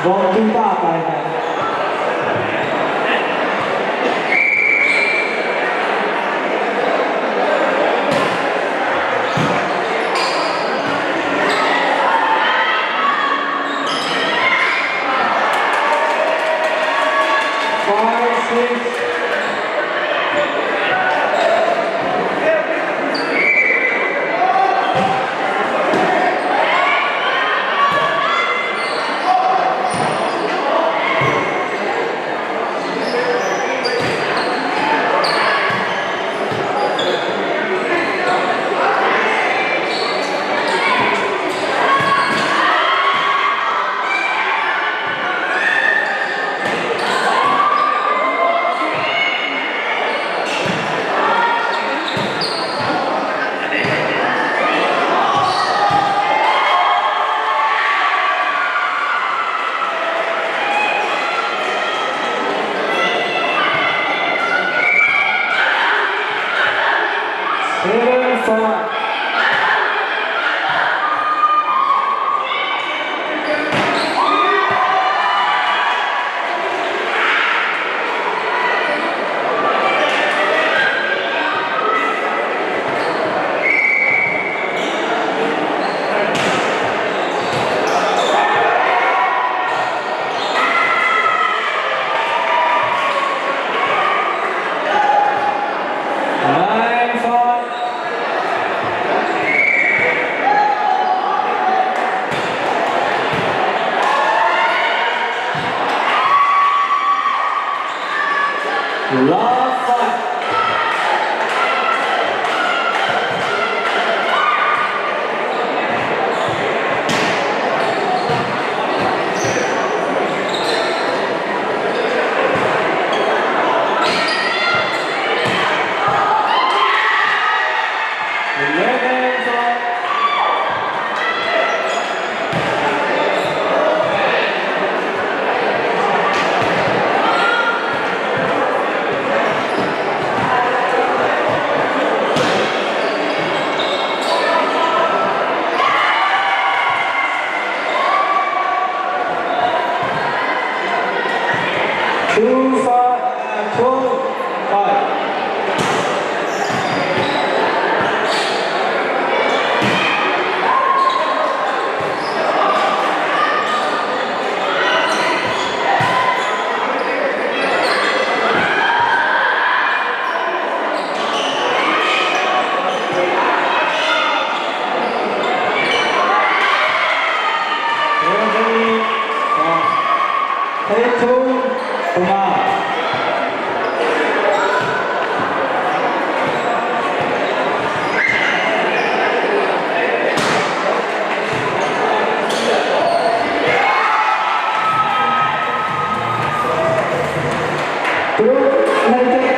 Bawmtu pa kai hna. 5-6. 7-5. 9-5. Love 5. 11-5. 2-5, 12-5. 3, 5. Terus naik.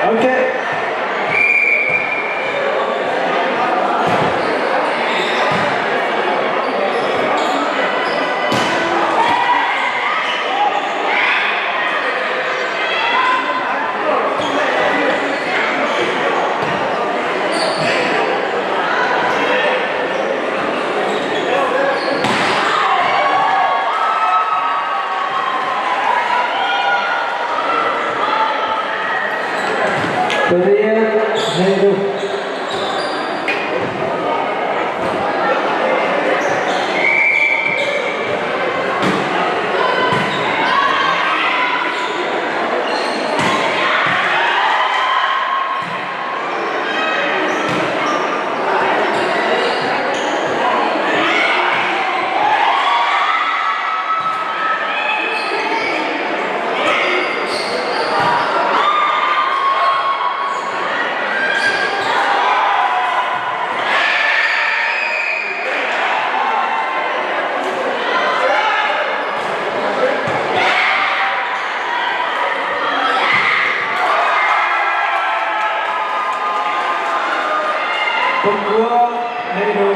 Okay. Korea Nehru. Papua Nehru.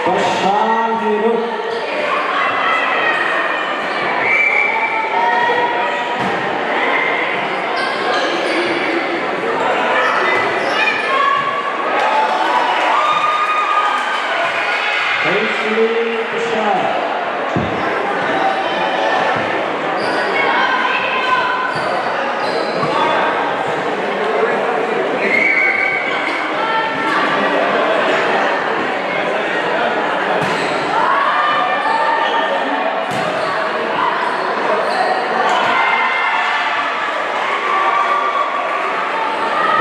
Bashar Nehru. Paisley Bashar.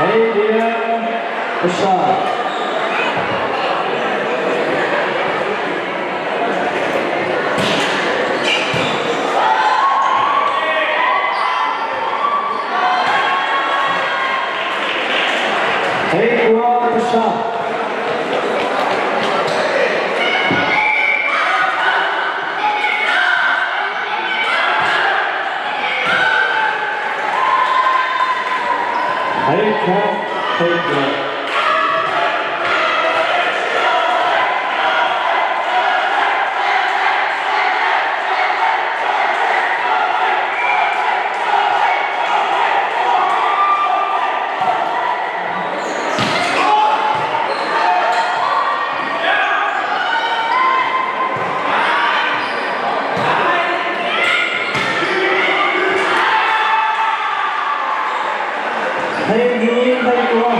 Adrian Bashar. Heikua Bashar. Heikha Heikua. Hei Heikua.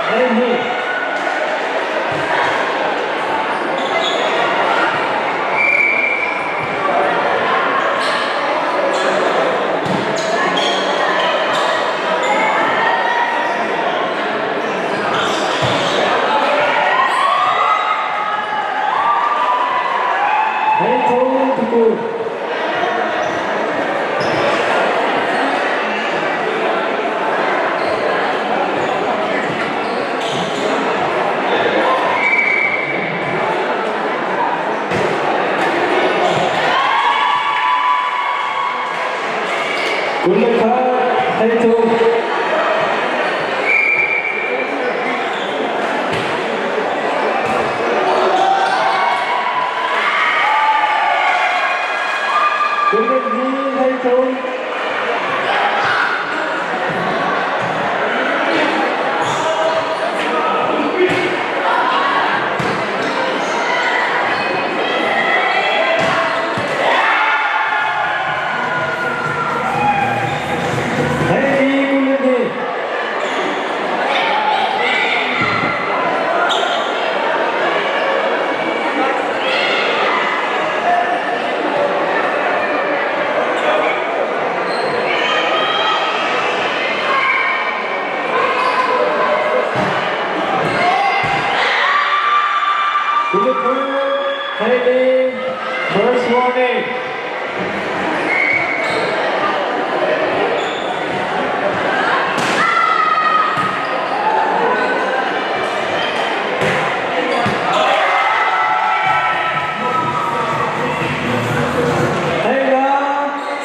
Hei Hei Tukul. Kulakha Hei Tung. Kulakhi Hei Tung.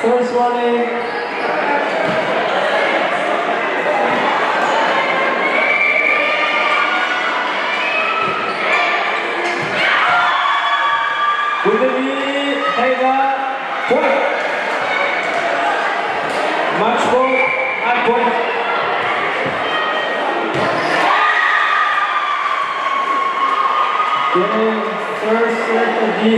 First warning. Kundali Taiga point. Match ball at point. Game first set of the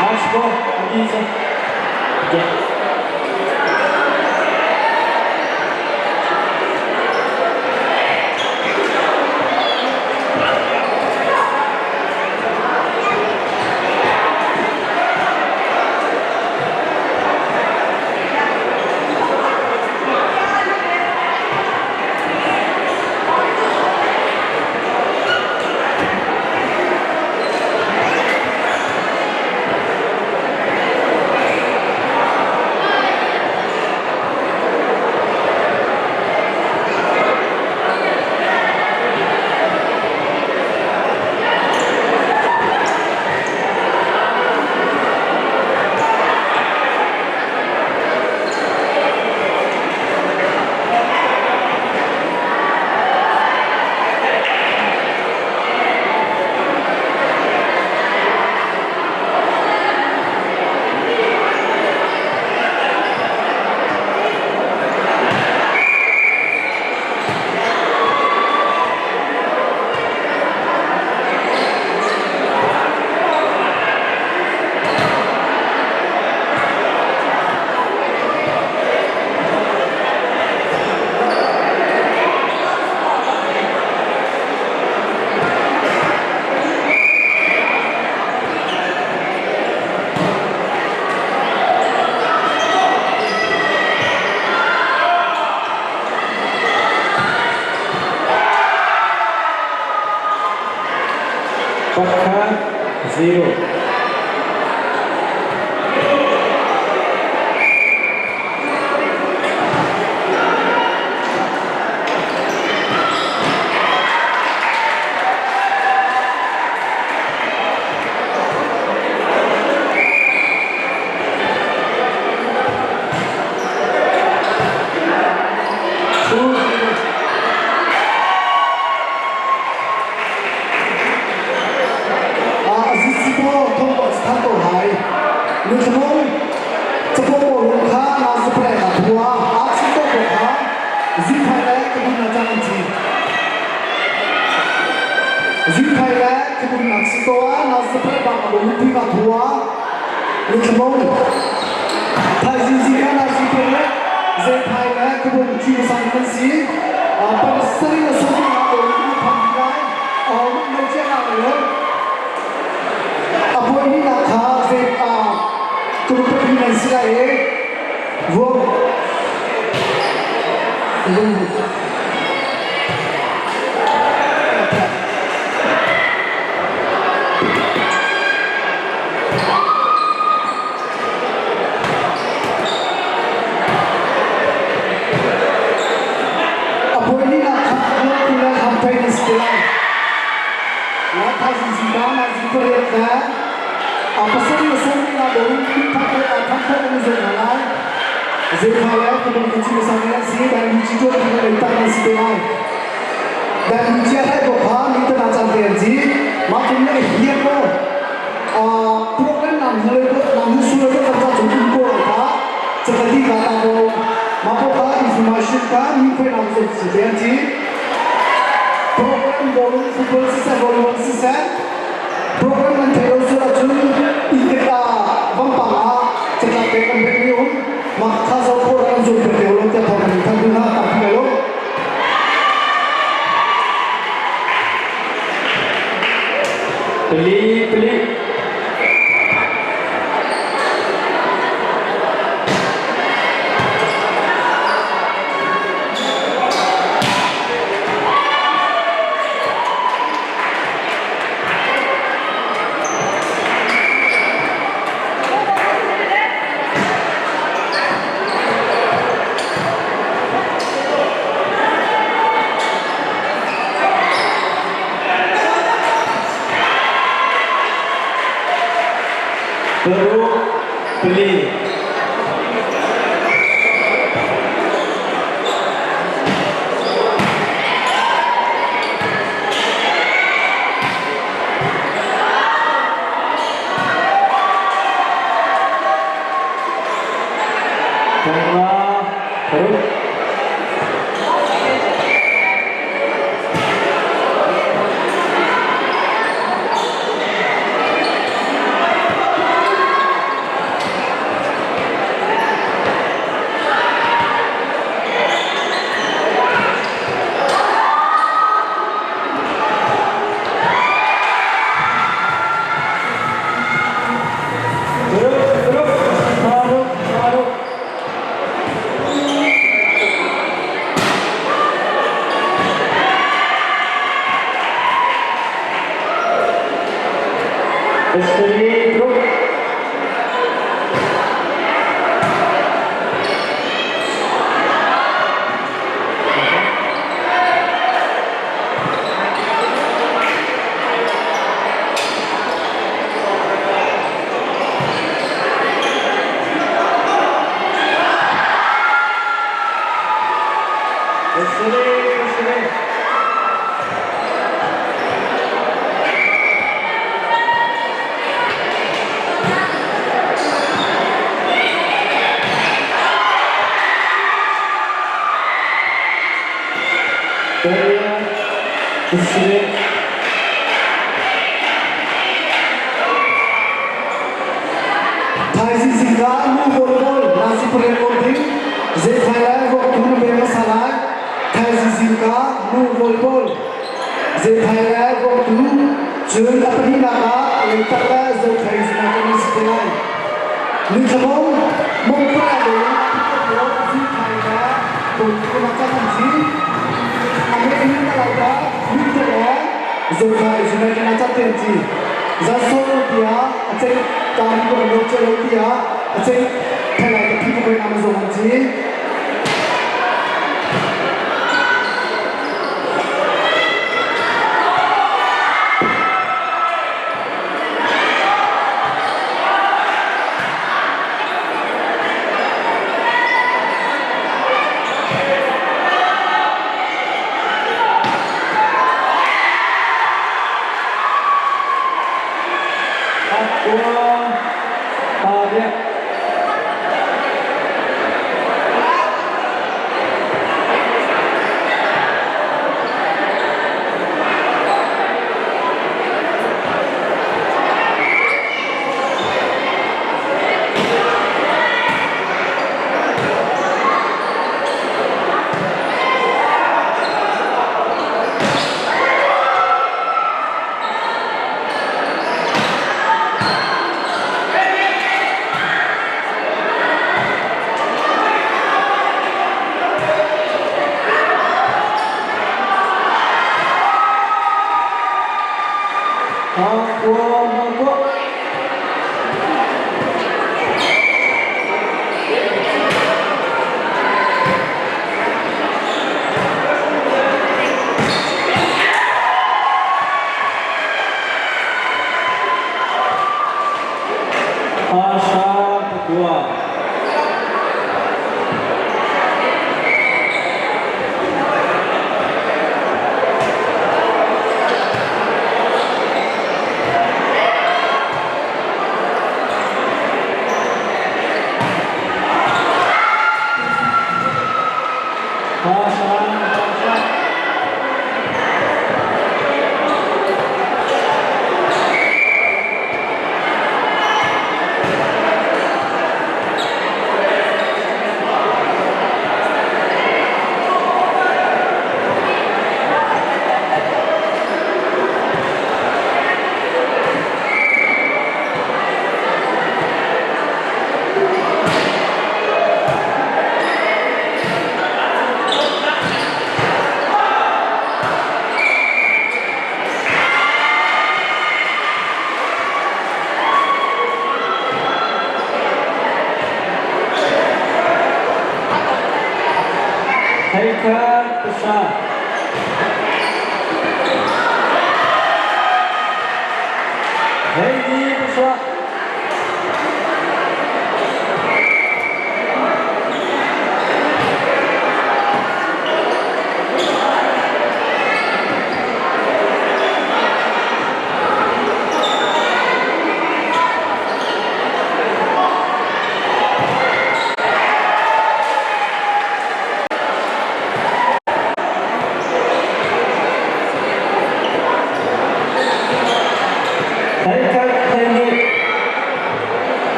match ball Adisa. Yeah. Pakhat 0. 2-0. Azizipo thongkot than ko hai nuthmung chapo lung kha na zapre na thua a chin ko kha zingphai le kabun na chang chi zingphai le kabun na chi ko a na zapre ba ka lung pi ka thua nuthmung thai zing zing kha na zingphai le zingphai le kabun chi sang kan si pa sari na so na ko lu tham lai a mai che na le a poi na kha ze a kum pa nan si lai e vuang lung a poi ni na kha vuang tu le kham thai nan si lai la tha zin zin ba na zin ko re na a pasal na som ni na bo ni tha ko a tha ko ni zo na lai ze kha ya ko bon chi sang na si dan ni chi jo ni na ta na si lai dan ni chi hai ko kha ni ta na chan te ji ma tum ne hiya ko a program nam hale ko nam su le ko ta chu ko ka chakati ka ta ko ma ko ka information ka ni ko nam zo si te ji program bolong football si sa volleyball si sa program nan thei lo su ahcun inn ah vampang ah catlap pek an pek mi um mah kha zo khawh an zum pek lo tiah thawng kan thanh hna tampi lo. Peli, peli. Paruk pali. Panga paruk. Paruk, paruk, paruk, paruk. Pasarih paruk. Pasarih, pasarih. Pariat, pasarih. Thaizing zingka nu volleyball nazi pariat goal ding zeithai lai vok tu na pe hmasa lai. Thaizing zingka nu volleyball zeithai lai vok tu cun a pahnihnak ah Leitak le Zothai zingah kan si te lai. Nithlabong mongpala le Zithai le Bawltu na can an si. Ame in na lai da Mitte le Zothai zingah kan can te an si. Zaso tia a chei tar ko lo che lo tia a chei thalai ka phi ko na zong an si. Pakua, pariat. Pakua, pakua. Pasha, pakua. Pasha, pasha. Haikhat, pasha. Heidi, pasha.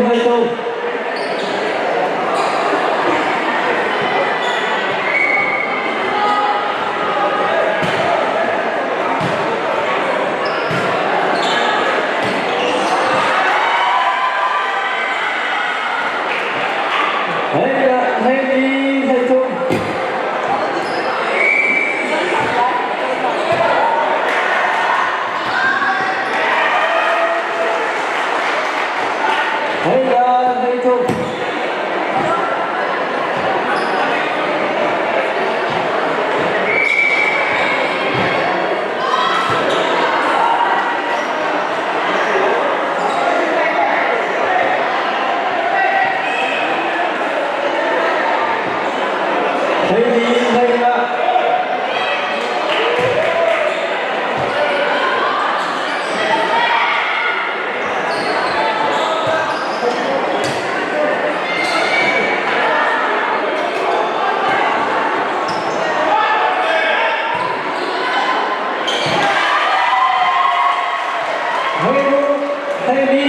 Hai Tung. Hei nga hei li hei thum. Hei nga hei thum. Hei li hei nga. Hei ruk hei li.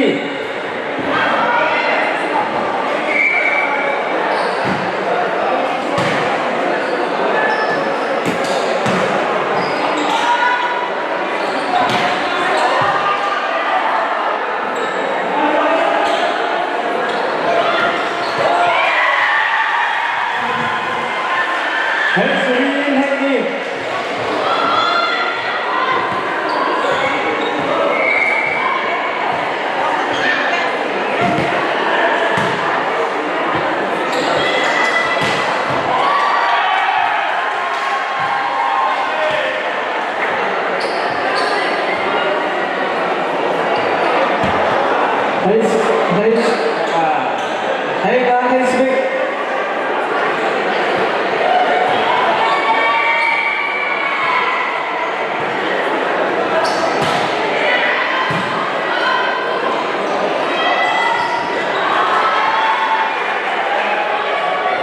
Hei sarih hei li. Hei hei hei nga hei sarih.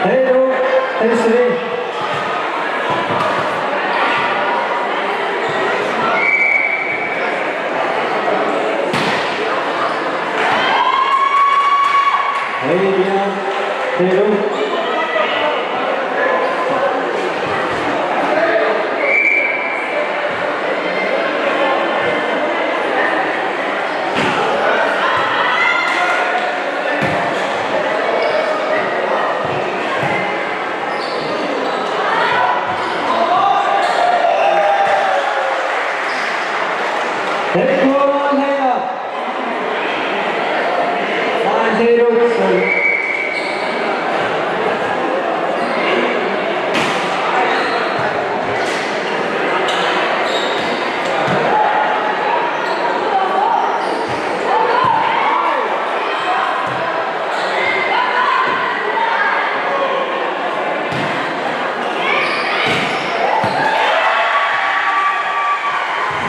Hei ruk hei sarih. Hei riat hei ruk. Hei kua hei nga. Hei ruk sorry.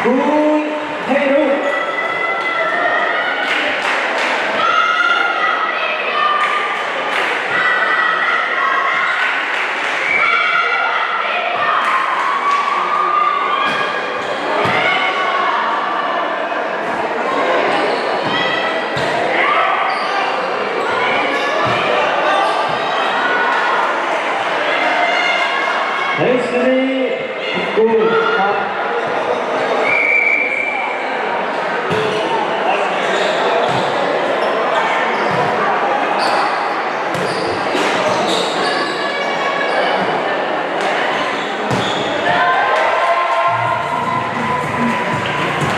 Kul hei ruk. Hei sarih kul khat.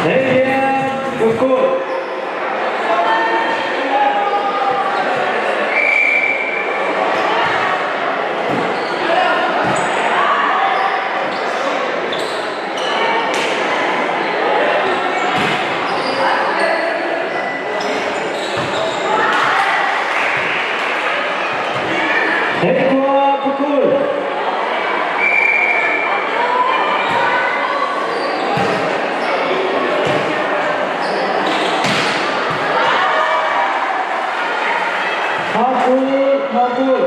Hei riat kul. Hei kua pukul. Hakul hakul.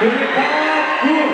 Kul.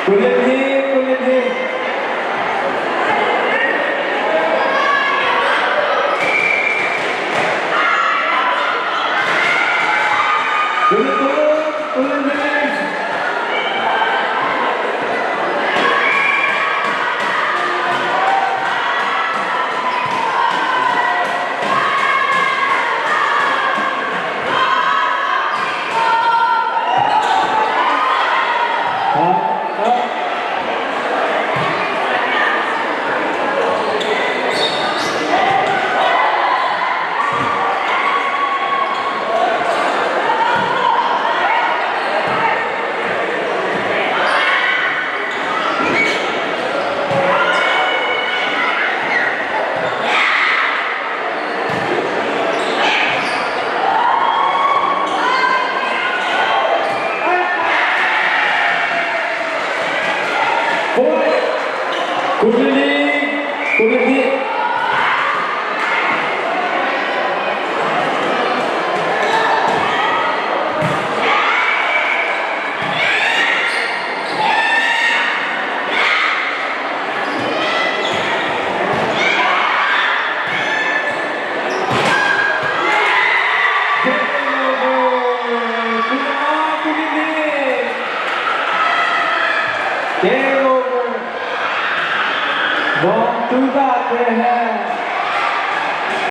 22, 22. 22, 22. Kuli, kuli. Game over. Bom tu ba te hai.